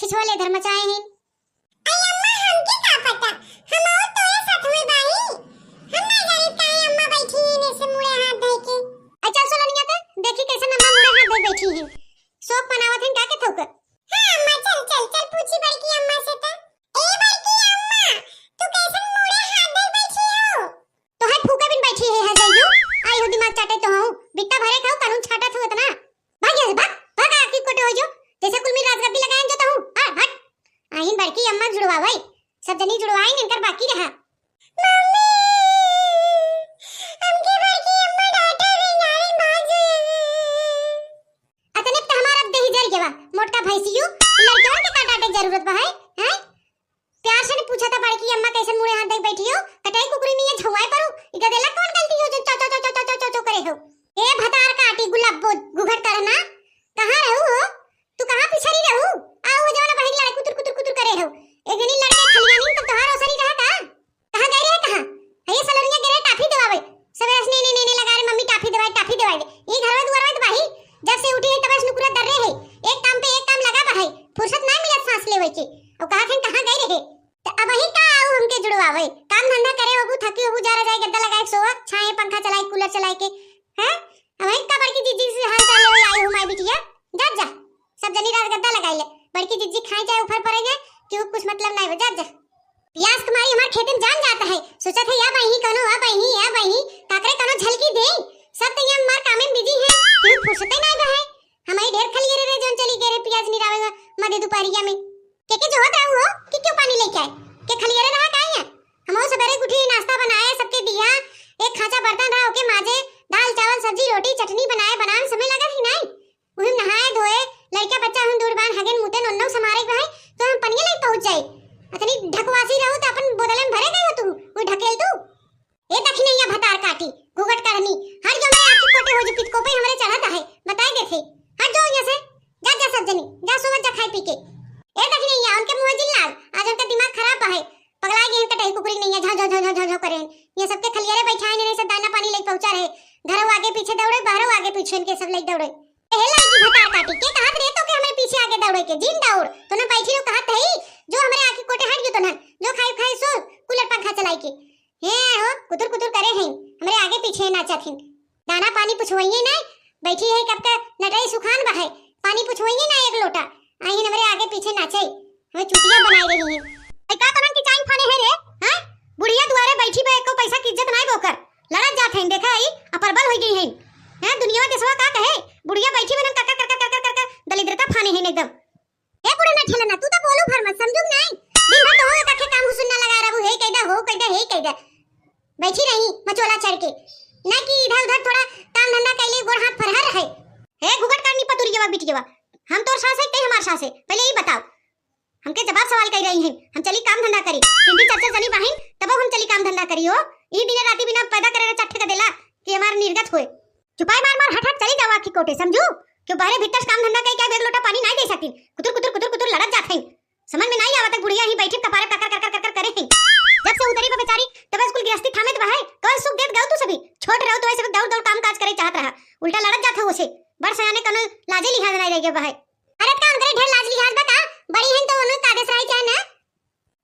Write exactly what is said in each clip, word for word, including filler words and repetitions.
छोले धर मचाए हैं। अरे अम्मा, हमके का पता, हम और तोरे साथ में बाई। हम ना जानी काहे अम्मा बैठी हैं ऐसे मुड़े हाथ धइ के। अच्छा सोलनिया, ते देखी कैसे अम्मा मुड़े हाथ धइ बैठी हैं। सोक मनावत हैं का के थोक। हाँ अम्मा, चल, चल, चल पूछी बड़की अम्मा से तो। ए बड़की अम्मा, तू कैसे मुड़े हाथ धइ बैठी हो? तोहर फूका बिन बैठी है, है जइयो। आई हो दिमाग चाटे तो हूँ। बित्ता भरे खाऊ, कानून छाटत हो इतना। भाग यहाँ से, भाग, भाग, आखी कोटे हो जो। जैसे कुल मिल राजगद्दी लगाएं जो तो हूँ। हट, हट। आइन बड़की अम्मा जुड़वावे। सब जनी जुड़वाइन, इनकर बाकी रहा। मम्मी, हमके बड़की अम्मा डांटे भी नारी बाजू। अतने पे तो हमारा देही जर गवा, मोटका भैंसियो, लड़कियों के का डांटे जरूरत बा है, हैं? प्यार से नहीं पूछा था बड़की अम्मा कैसे मुड़े हाथ धइ बैठी हो, कटाई कुकुरी नहीं है झुआए परू, ई गदेला कौन गलती हो जो चौ चौ चौ चौ चौ चौ चौ करे हो? ए भतार काटी गुलाब बो घुघट करना, कहाँ रहू हो? तू कहाँ पिछड़ी रहू? आओ हो जवाना बहिन लड़ाई कुतुर कुतुर कुतुर करे हो। एक दिन लड़के खलियानी तो तोहार ओसरी रहा का? कहाँ गए रहे, कहाँ? है ये सलोनिया गए रहे टाफी देवावे। सवेरे से ने, ने, ने, ने लगा रहे, मम्मी टाफी देवाए, टाफी देवाए दे। ये घरवा दुआरवा तो बाही, जब से उठी है तब से नुकुरा दर रहे है। एक काम पे एक काम लगा बा है, फुर्सत ना मिलत सांस लेवे के। और कहा थे कहाँ गए रहे? तो अब ही का आऊ हमके जुड़वावे? काम धंधा करे होबू, थकी होबू, जा रह जाए गद्दा लगाए सोवा, छाए पंखा चलाए, कूलर चलाए के। हैं? अब ही का बड़की जीजी से हाल चाल लेवे आई हूँ माई बिटिया। जा, जा। सब जनी रात गद्दा लगाई ले। बड़की जीजी खाए चाहे ऊपर पड़े जाए, क्यों कुछ मतलब नहीं हो। जा, जा। प्यास के मारी हमार खेते में जान जाता है। सोचत है, या बही कौनो, या बही, या बही, काकरे कौनो झलकी दे। सब तो यहाँ हमार कामे में बिजी है, क्यों फुर्सते नहीं बा है। हमारी ढेर खलिए रे, जौन चली गए रे प्याज निरावे में मध्य दोपहरिया में। के के जो होत रहू हो कि क्यों पानी लेके आए? के खलिए रे रहा काहे है? हम सवेरे उठी, नाश्ता बनाए, सबके दिया, एक खांचा बर्तन रहा, ओके माजे, दाल, चावल, सब्जी, रोटी, चटनी बनाए, बनाए में समय लगा थी नहीं। उहिम नहाए धोए, लड़का बच्चा उहिम दूर बान, हगेन मुतेन ओन्नो समारे के रहे, तो हम पनिया लेके पहुंच जाए। अतनी ढकवासी रहू तो अपन बोतल में भरे गए हो तू, वो ढकेल तू। ए दखिनैया भतार काटी, घूघट करनी, हट जो मैं आखी कोटे हो जो पितको पे हमरे चढ़त है, बताए देथे। हट जो यहाँ से, जा, जा सब जनी, जा सोवत जा खाए पी के। ए दखिनैया, उनके मुँह जिन लाग, आज उनका दिमाग खराब है, पगला गए हैं कटही कुकुरी नहीं है, झाँव, झाँव, झाँव, झाँव, झाँव करे हैं। ये सबके खलियारे बैठाए नहीं, सब दाना पानी लेके पहुँचा रहे, घरों आगे पीछे दौड़े, बाहरों आगे पीछे इनके सब लेके दौड़े। ए लड़की भतार काटी, के कहत रहे तो के हमरे पीछे आगे दौड़े के, जिन दौड़, तो ना बैठी रहो कहत है, जो हमरे आखी कोटे हट गयो तो ना, जो खाई खाई सो, कूलर पंखा चलाई के। हे हो, कुतुर कुतुर करे हैं, हमरे आगे पीछे नाचत हैं। दाना पानी पुछवइये नाय, बैठी है कब का नटई सुखान बा है, पानी पुछवइये ना एक लोटा, आई हैं हमरे आगे पीछे नाचे, हमें चुटिया बनाए रही हैं। ए, का तनन की चाइन फाने है रे, हैं? बुढ़िया दुआरे बैठी बा, एको पैसा की इज्जत नाय बोकर, लड़त जात हैं, देखा आई, अपरबल हो गई हैं। हैं, दुनिया देशवा का कहे, बुढ़िया बैठी बा, कर, कर, कर, कर, कर, कर, कर, दलिद्रता फाने हैं एकदम। ए बूढ़ा ना ठेला ना, तू तो बोलू भर मत, समझू कि नहीं? दिन भर तो हो तक काम हुसुन ना लगा रहू, हे कैदा, हो कैदा, हे कैदा। बैठी रही मचोला चढ़ के। ना कि इधर उधर थोड़ा काम धंधा कैले, गोड़ हाथ फरहर रहे। हे घुघट करनी पतुरियवा बिटियवा। हम तोर सास है, ते हमार सास है? पहले ई बताओ। हमके जवाब सवाल कह रही हैं। हम चली काम धंधा करी। तीन दिन चर्चा जनी बाहिन, तब हम चली काम धंधा करी हो। ई दिन राती बिना पैदा करे चट्ठे का देला कि हमार निर्गत होए। चुपाई मार मार हट हट चली जावा आखी कोटे, समझू? क्यों बाहरे भीतर काम धंधा कई क्या एक लोटा पानी नाय दे सकती? कुतुर कुतुर कुतुर कुतुर लड़त जात हैं। समझ में नाय आवत है, बुढ़िया ही बैठी कपारे कर कर कर कर कर कर करे हैं। जब से उतरी बा बेचारी, तब स्कूल गृहस्थी थामे तो है, कौन सुख देत गऊ तू सभी? छोट रहो तो ऐसे दौड़ दौड़ काम काज करे चाहत रहा, उल्टा लड़त जात है उसे। बड़ सयाने कनो लाजे लिहाज नाय रह गया बा है। अरे का उनकरे ढेर लाज लिहाज बा का? बड़ी हैं तो उन्हें का आदेश रही चाहे ना?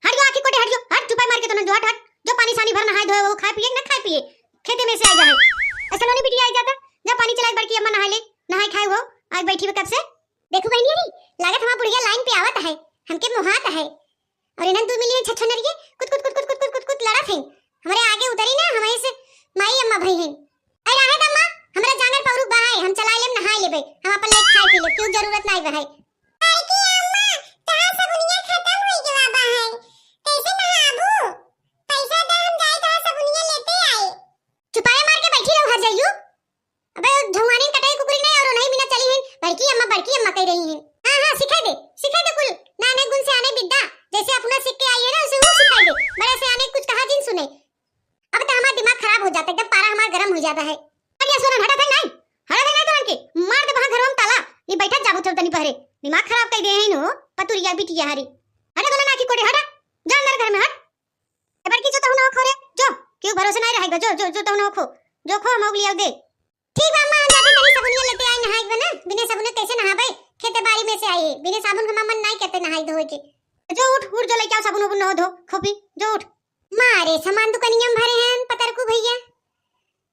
हट जो आखी कोटे, हट जो, हट चुपाई मार के तो ना जो, हट, हट। जो पानी सानी भर नहाए धोए, वो खाए पिए, ना खाए पिए, खेते में से आएगा है। ऐसा लोनी बिटिया आई जाता, जा पानी चलाए, बड़की अम्मा नहाए ले, नहाए खाए वो, आज बैठी हुए कब से। देखो बहनी रे, लागत हमार बुढ़िया लाइन पे आवत है, हमके मोहात है। और इन्हन दू मिली हैं छछनरिये, कुत कुत कुत कुत कुत कुत कुत लड़त हैं। हमरे आगे उतरी ना, हमारे से माई अम्मा भई हैं। अरे रहे दम्मा, हमरा जांगर पौरुख बहाए, हम चलाए लेब, नहाए लेबे, हम अपन लेके खाए पी लेब, क्यों जरूरत नाई बहाए। बड़की अम्मा, तहार सबुनिया खत्म होई गवा बहाए, कैसे नहाबू? पैसा दे, हम जाए तहार सबुनिया लेते आए। चुपाए मार के बैठी रहो हर जइयू। अबे झुआनी कटाई कुकुरी नहीं और नहीं बिना चली हैं, बड़की अम्मा, बड़की अम्मा कह रही हैं। हाँ, हाँ, सिखाई दे, सिखाई दे कुल, नाने गुण से आने विद्या, जैसे अपना सीख के आई है ना, उसे वो सिखाई दे, बड़े से आने कुछ कहा जिन सुने। अब तो हमारा दिमाग खराब हो जाता है, एकदम पारा हमारा गर्म हो जाता है। अरे सोनन, हटत है नहीं, हटत है नहीं तोरन के, मार दे वहाँ घरवा में ताला, ये बैठत जाबू चल तनी पहरे, दिमाग खराब कर दे है इन्हों, पतुरिया बिटिया हरी। हटा बोला ना की कोटे, हटा, जा अंदर घर में हट। ए बड़की जो तहु ना खो रे, जो, क्यों भरोसे नहीं रहेगा, जो, जो, जो तहु ना खो, जो खो हम ओगली दे। ठीक बा अम्मा, हम जाते तनी सबुनिया लेते आई नहाए के बना, बिना सबुने कैसे नहाबे, खेते बारी में से आई है, बिना साबुन के हमार मन नाहीं करते नहाई धोए के। जो उठ, उठ जो लेके आओ साबुन उबुन, नहो धो, खोपी, जो उठ। मारे सामान दुकनिया में भरे हैं पतरकू भैया,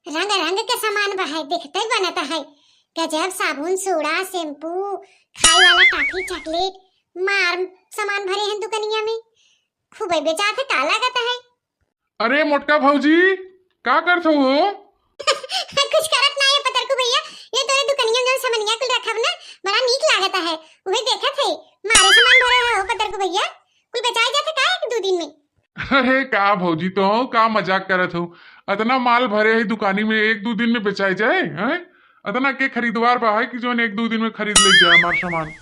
रंग रंग के सामान बा है, देखते बनत है। गजब, साबुन, सोडा, शैम्पू, खाए वाला टॉफी, चॉकलेट, मार सामान भरे हैं दुकनिया में। खूबे बेचात है, का लागत है? अरे मोटका भौजी, का करत हो? कुछ करत ना है पतरकू भैया, ये तोरे दुकनिया में जौन समनिया कुल रखब ना, बड़ा नीक लागत है, उहे देखत है। मारे सामान भरे हो पतरकू भैया, कुल बेचाई जात है का एक दो दिन में? अरे का भौजी, तो का मजाक करत हो? अतना माल भरे है दुकानी में, एक दो दिन में बेचाई जाए हैं? अतना के खरीदवार बा है कि जौन एक दो दिन में खरीद ले जाए हमार सामान?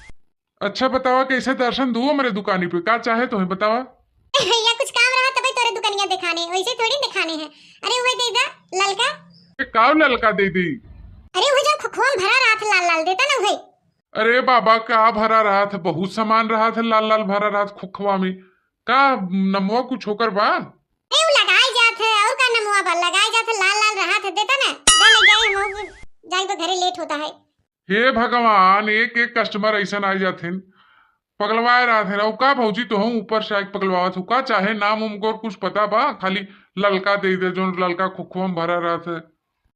अच्छा बतावा, कैसे दर्शन दू हमरे दुकानी पे, का चाहे तोहे बतावा? या कुछ काम रहा तबे तोरे दुकनिया देखाने, वैसे थोड़ी देखाने हैं। अरे उहे दे दा, ललका। ए, का ललका दे दी? अरे उहे जो खोखवा में भरा रहत लाल लाल, देता ना उहे। अरे बाबा, का भरा रहत, बहुत सामान रहत लाल लाल भरा रहत खोखवा में। का नमवा कुछ होकर बा? ए, उ लगाई जात है, और का नमवा बा, लगाई जात है, लाल लाल रहत है, देता ना, जा ले जाए, हम जाए तो घरे लेट होता है। हे भगवान, एक एक कस्टमर ऐसन आ जाथिन, पगलवाए रहत है। और का भौजी, तो हम ऊपर से आके पगलवावत हो का? चाहे नाम उमको और कुछ पता बा, खाली ललका दे दे, जो ललका खोखवा में भरा रहत है।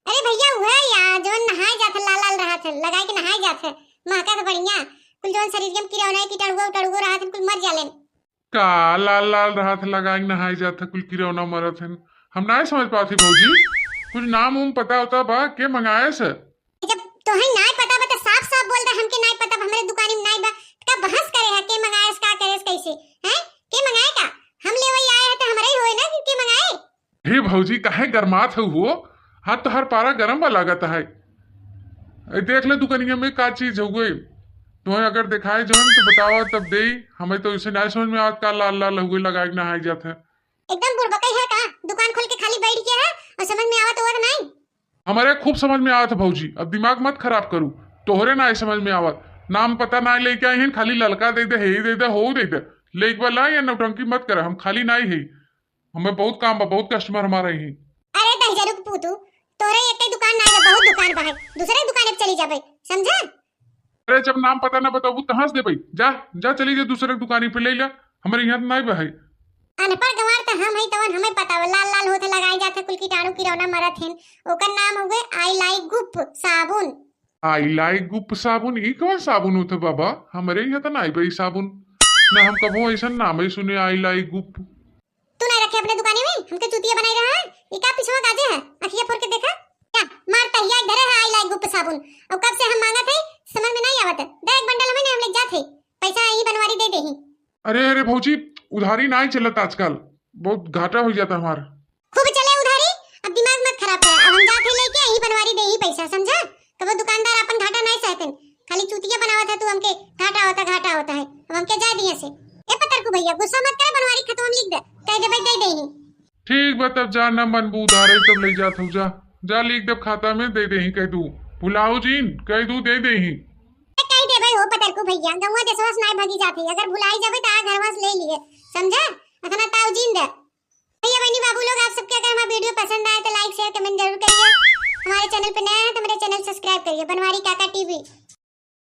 अरे भैया, उहे या जवन नहाए जात है, लाल लाल रहत है, लगाई के नहाए जात है, महकत है बढ़िया। कुल जवन शरीर में किरौना, कीटाणुआ उटाणुआ रहत है, कुल मर जालेन। का लाल लाल रहत है, लगाई के नहाए जात है, कुल किरौना मरत है? हम नाहीं समझ पाती भौजी, कुछ नाम उम पता होता बा, के मंगाए से? जब तोहे नाहीं पता बा तो साफ साफ बोल दे, हमके नाहीं पता बा, हमरे दुकानी में नाहीं बा, का बहस करे है, के मंगाए से, का करे से, कैसे? हैं? के मंगाए का? हम लेवई आए हैं तो हमरे ही होए ना कि के मंगाए। हे भौजी, काहे गरमात हऊ हो? हाथ तोहार पारा गरम बा लागत है। ए, देख ले दुकनिया में का चीज हउए। तोहे अगर देखाए जौन तो बतावा तब देई। हमें तो इसे नाहीं समझ में आवत का लाल लाल हउए लगाए के नहाए जात है। एकदम बुड़बकई है का? दुकान खोल के खाली बैठ गया है और समझ में आवत होत नाहीं? हमारे खूब समझ में आवत है भौजी, अब दिमाग मत खराब करू। तोहरे नाहीं समझ में आवत, नाम पता नाहीं लेके आई हैं, खाली ललका दे दे, हे दे दे, हो दे दे। लेके वाला या नौटंकी मत करा, हम खाली नाहीं है। हमें बहुत काम बा, बहुत कस्टमर हमारे ही। अरे दहिजरू के पूतू, तोरे एक ही दुकान ना है, बहुत दुकान बा है, दूसरे दुकान पे चली जाबे, समझा? अरे जब नाम पता ना बताबू, कहाँ से देबे? जा, जा चली जा दूसरे दुकानी पे ले ले, हमारे यहाँ तो नहीं बा है। अनपढ़ गंवार तो हम है, तवन हमें पता बा, लाल लाल होत है, लगाई जात है, कुल कीटाणु किरौना मरत हैं, ओकर नाम हो गए आई लाइक गुप साबुन। आई लाइक गुप साबुन, ई कौन साबुन होत है बाबा? हमारे यहाँ तो नहीं बा ई साबुन, ना हम कबो ऐसा नाम ही सुने आई लाइक गुप। तू नहीं रखे अपने दुकानी में, हमके चूतिया बनाई रहा है। ये का पिछवा गाजे है, अखिया फोड़ के देखा। क्या मार तहिया धरे है आई लाइक गुप साबुन। अब कब से हम मांगत है, समझ में नहीं आवत है। दे एक बंडल हमें, हम ले जात है, पैसा यही बनवारी दे देही। अरे, अरे भौजी, उधारी नहीं चलत आजकल, बहुत घाटा हो जाता हमार। खूब चले उधारी, अब दिमाग मत खराब कर। अब हम जात है लेके यही बनवारी देही पैसा, समझा? कबो दुकानदार अपन घाटा नहीं सहतन, खाली चूतिया बनावत है तू, हमके घाटा होता, घाटा होता है, अब हमके जाए दिए से। ए पतरकू भैया, गुस्सा मत करे, बनवारी खतवा में लिख दे, कह देबे दे देही। ठीक बा, तब जा, ना मनबू उधारे तब ले जात हूँ, जा, जा लिख देब खाता में, दे देही, कह दू, भुलाऊ जिन, कह दू, दे देही। ए, कह देबे हो पतरकू भैया, गौवा देशवा से नाय भागी जात है, अगर भुलाई जाबे तो आ घरवा से ले लिए, समझा? अतना ताऊ जिन दे। भैया बहनी बाबू लोग, आप सबके अगर हमारा वीडियो पसंद आए तो लाइक शेयर कमेंट जरूर करिए। हमारे चैनल पे नए हैं तो मेरे चैनल सब्सक्राइब करिए, बनवारी काका टीवी।